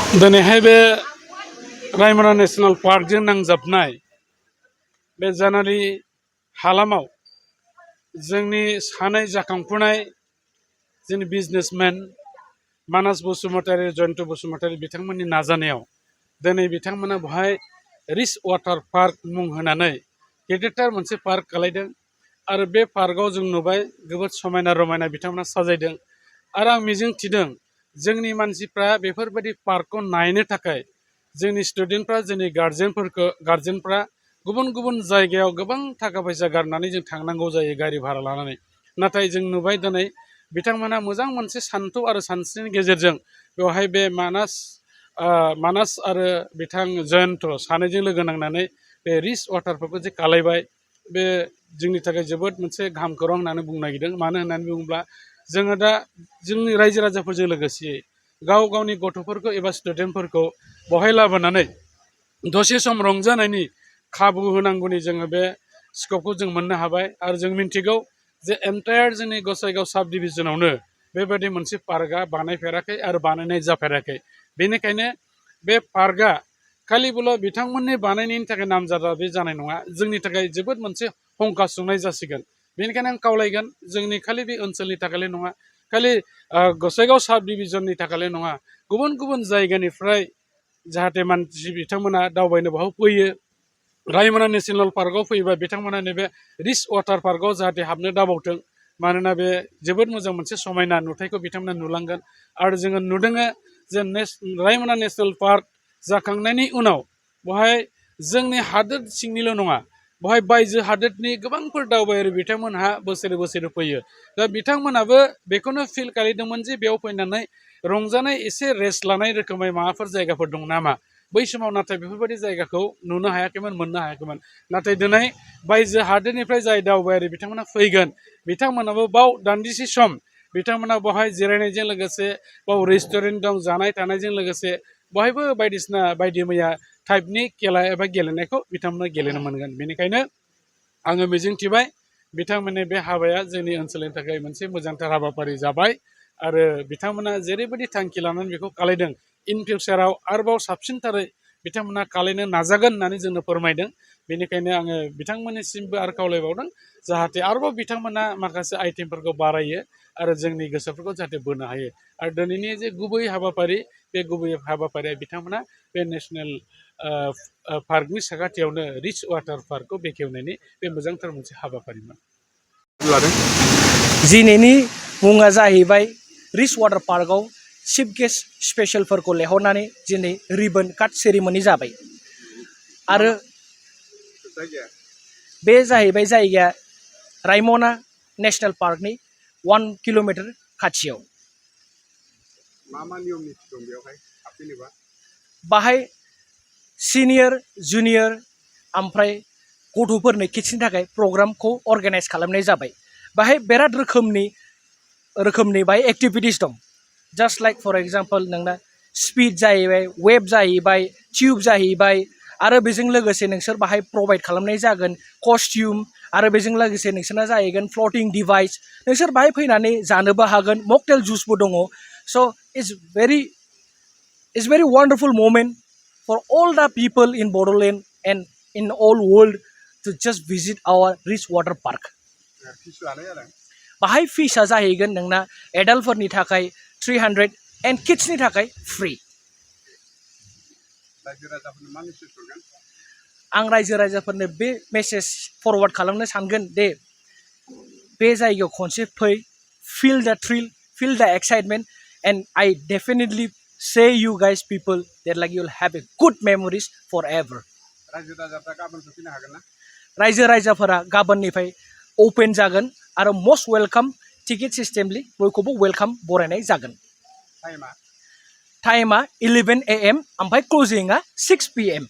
दिनैहाय बे रायमना नेशनेल पार्कजों नांजाबनाय बे जानुवारि हालामाव जोंनि सानै जाखांफुनाय जोंनि बिजनेसमेन मानास बसुमतारी जयन्त बसुमतारी बिथांमोननि नाजानायाव दिनै बिथांमोना बेवहाय रिच वाटार पार्क मुं होनानै गेदेरथार मोनसे पार्क खालायदों आरो बे पार्कआव जों नुबाय जोबोद समायना रमायना बिथांमोना साजायदों आरो आं मिजिं थिदों जोंनि मानसिफ्रा बेफोरबायदि पार्कखौ नायनो थाखाय जोंनि स्टुडेन्टफ्रा जोंनि गार्जेनफ्रा गुबुन गुबुन जायगायाव गोबां थाखा फैसा गारनानै जों थांनांगौ जायो गारि भारा लानानै नाथाय जों नुबाय दिनै बिथांमोना मोजां मोनसे सान्थौ आरो सानस्रिनि गेजेरजों बेवहाय बे मानास आरो बिथां जयन्त सानैजों लोगो नांनानै बे रिच वाटारफोरखौ जे खालायबाय बे जोंनि थाखाय जोबोद मोनसे गाहाम खौरां होननानै बुंनो नागिरदों मानो होननानै बुङोब्ला जोङो दा जोंनि रायजो राजाफोरजों लोगोसे गाव गावनि गथ'फोरखौ एबा स्टुडेन्टफोरखौ बहाय लाबोनानै दसे सम रंजानायनि खाबु होनांगौनि जोङो बे स्कपखौ जों मोननो हाबाय आरो जों मिन्थिगौ जे एन्टायार जोंनि गसाइगाव साब डिभिजनावनो बेबायदि मोनसे पार्कआ बानायफेराखै आरो बानायनाय जाफेराखै बेनिखायनो बे पार्कआ खालिबोल' बिथांमोननि बानायनायनि थाखाय नामजादा बे जानाय नङा जोंनि थाखाय जोबोद मोनसे हंखा सुंनाय जासिगोन बेनिखायनो आं खावलायगोन जोंनि खालि बे ओनसोलनि थाखायल' नङा खालि गसाइगाव साब डिभिजननि थाखायल' नङा गुबुन गुबुन जायगानिफ्राय जाहाथे मानसि बिथांमोना दावबायनो बाव फैयो रायमना नेशनेल पार्कआव फैयोबा बिथांमोना नैबे रिच वाटार पार्कआव जाहाथे हाबनो दाबावथों मानोना बे जोबोद मोजां मोनसे समायना नुथायखौ बिथांमोना नुलांगोन आरो जोङो नुदों जे रायमना नेशनेल पार्क जाखांनायनि उनाव बेवहाय जोंनि हादोर सिंनिल' नङा बेवहाय बायजो हादोरनि गोबांफोर दावबायारि बिथांमोनहा बोसोरे बोसोरे फैयो दा बिथांमोनाबो बेखौनो फिल खालामदोंमोन जे बेयाव फैनानै रंजानाय एसे रेस्ट लानाय रोखोमै माबाफोर जायगाफोर दं नामा बै समाव नाथाय बेफोरबायदि जायगाखौ नुनो हायाखैमोन मोननो हायाखैमोन नाथाय दिनै बायजो हादोरनिफ्राय जाय दावबायारि बिथांमोना फैगोन बिथांमोनाबो बाव दान्दिसे सम बिथांमोना बेवहाय जिरायनायजों लोगोसे बाव रेस्टुरेन्ट दं जानाय थानायजों लोगोसे बहायबो बायदिसिना बायदि मैया टाइपनि खेला एबा गेलेनायखौ बिथांमोना गेलेनो मोनगोन बेनिखायनो आङो मिजिंथिबाय बिथांमोननि बे हाबाया जोंनि ओनसोलनि थाखाय मोनसे मोजांथार हाबाफारि जाबाय आरो बिथांमोना जेरैबायदि थांखि लानानै बेखौ खालायदों इन फिउचाराव आरोबाव साबसिनथारै बिथांमोना खालायनो नाजागोन होननानै जोंनो फोरमायदों बेनिखायनो आङो बिथांमोननिसिमबो आरो खावलायबावदों जाहाथे आरोबाव बिथांमोना माखासे आइटेमफोरखौ बारायो आरो जोंनि गोसोफोरखौ जाहाथे बोनो हायो आरो दिनैनि जे गुबै हाबाफारि बे गुबै हाबाफारिया बिथांमोना बे नेशनेल पार्कनि साखाथियावनो रिच वाटार पार्कखौ बेखेवनायनि बे मोजांथार मोनसे हाबाफारिमोन लादों दिनैनि मुङा जाहैबाय रिच वाटार पार्कआव चिफ गेस्ट स्पेशेलफोरखौ लेंहरनानै दिनै रिबन काट सेरिमनि जाबाय आरो बे जाहैबाय जायगाया रायमना नेशनेल पार्कनि 1 किल'मिटार खाथियाव बाहाय सिनियर जुनियर ओमफ्राय गथ'फोरनो किड्सनि थाखाय प्रग्रामखौ अर्गानाइज खालामनाय जाबाय बाहाय बिराद रोखोमनि बाहाय एक्टिभिटिस दं जास्ट लाइक फर एग्जाम्पल नोंना स्पिड जाहैबाय वेब जाहैबाय टिउब जाहैबाय आरो बेजों लोगोसे नोंसोर बाहाय प्रभाइड खालामनाय जागोन कस्टिउम आरो बेजों लोगोसे नोंसोरना जाहैगोन फ्लटिं डिभाइस नोंसोर बाहाय फैनानै जानोबो हागोन मकटेल जुसबो दङ स' it's very wonderful moment for all the people in Bodoland and in all world to just visit our rich water park बाहाय फिसआ जाहैगोन नोंना एडाल्टफोरनि थाखाय 300 एन्ड किड्सनि थाखाय फ्रि आं रायजो राजाफोरनो बे मेसेज फरवार्ड खालामनो सानगोन दे बे जायगायाव खनसे फै feel the thrill feel the excitement and I definitely say you guys people that like you will have a good memories for ever रायजो राजाफोरा गाबोननिफ्राय अपेन जागोन आरो मस्ट वेलकाम टिकेट सिस्टेमलि बयखौबो वेलकाम बरायनाय जागोन टाइमा 11 AM ओमफ्राय क्लजिंआ 6 PM